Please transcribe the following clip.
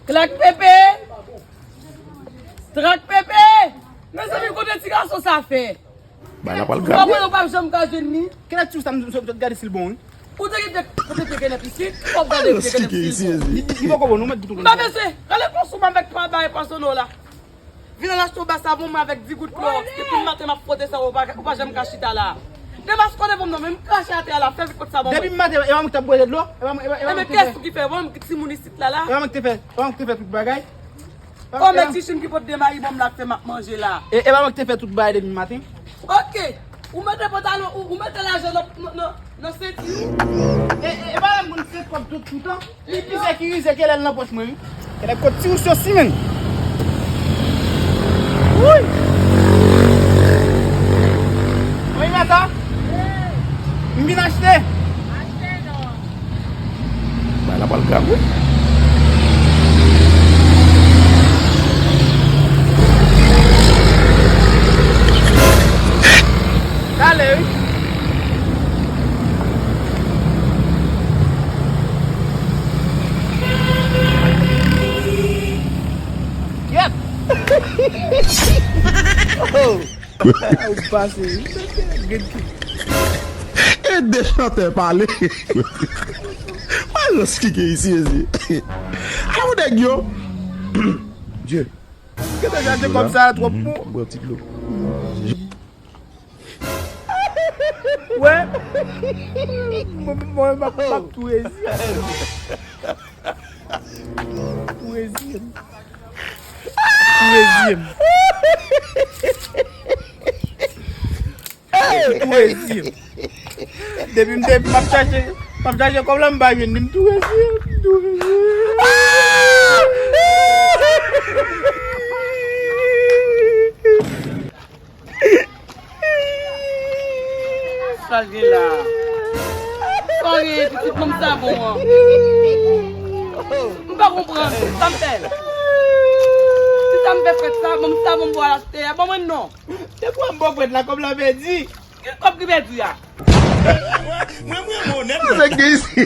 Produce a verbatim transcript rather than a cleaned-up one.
Trak pepe! Trak pepe! Mezanmi, kote ti gason sa fè? Bay la pral grabe. Ou pa janm ka jwenn li. Kilè ti sa m sot gade si l bon, wi. Ou te gen, ou te gen pitit, ou ap gade, ou te gen pitit. Li, li poko bon, nou mèt di tou. M pa bezwen. Rele konsouman avèk pa bay pwasono la. Vin al achte yon ba savon mwen avèk di gout klowòks. Depi maten m ap fwote sa, ou pa, ou pa janm ka chita la. Demaske w devan m non, men m krache atè a la, fè vit kot savon mwen. Depi maten, e pa mwen ki t ap bwè dlo? E pa mwen, e pa, e pa mwen ki te fè. Kiyès ou ki fè? Bon, m timoun isit la la. E pa mwen ki te fè, e pa mwen ki te fè tout bagay. Kòm e ti chen ki pot de maribonm la k fè m ap manje la. E, e pa mwen ki te fè tout bagay depi maten. Ok. Ou mete pantalon, ou, ou mete lajan nan, nan, nan, nan senti ou. E, e, e pa mwen ki te fè tout, tout tan. Li pi sekirize ke lè l nan pòch mwen, wi. Kèlè kot ti ousyo si, menn. Wouy! Wi, mèt la. M vin achte. Bay la pral grav, wi. Talè, wi. Yep. Oh. Ou pase, wi. Gen ki. E de chantè pale. Malans ki gen isi, isi. Awo nèg yo. Dye. Gade, gade kòm sa twòp bon. Bwè ti dlo. Wè. Mwen, mwen, mwen, m ap, m ap tou rezi. Tou rezi. Tou rezi. Tou rezi. Depi m te, m ap chache, m ap chache kòb la, m pa jwenn li, m tou rezi, m tou rezi. Sa l gen la? Sa l gen, pitit, ban m savon an. M pa konprann, sa m fè? Si sa m fè frèt sa, ban m savon m pral achte a, ban mwen non. Depi w ap bò frèt la, kòb la pèdi. Ki kòb ki pèdi a? Mwen, mwen, mwen, onèt, mwen. Sa k gen isi?